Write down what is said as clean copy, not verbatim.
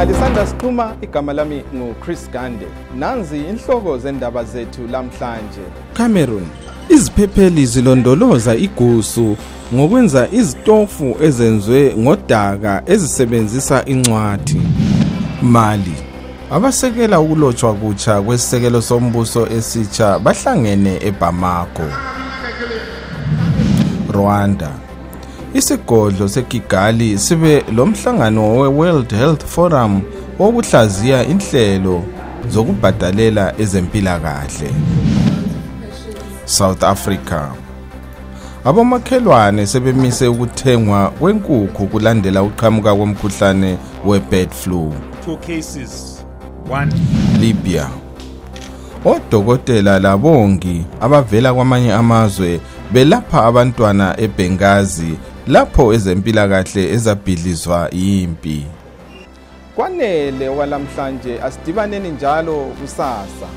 Ilanga lisanda siqhuma, igama lami nguChris Gande. Nanzi inhloko zendaba zethu lamhlanje. Cameroon, iziphepheli zilondoloza igusu ngokwenza izitofu ezenzwe ngodaka ezisebenzisa incwadi. Mali, abasekela ukulotshwa kutsha kwesisekelo sombuso esitsha bahlangene eBamako. Rwanda, isigodlo seKigali sibe lomhlangano we-World Health Forum wokuhlaziya inhlelo zokubhadalela ezempilakahle. South Africa, abomakhelwane sebemise ukuthengwa kwenkukhu kulandela uqhamuka komkhuhlane we-bird flu. 2 cases, 1. Libya, odokotela labongi abavela kwamanye amazwe belapha abantwana eBenghazi lapho ezempilakahle ezabhidlizwa yimpi. Kwanele okwalamhlanje, asidibaneni njalo kusasa.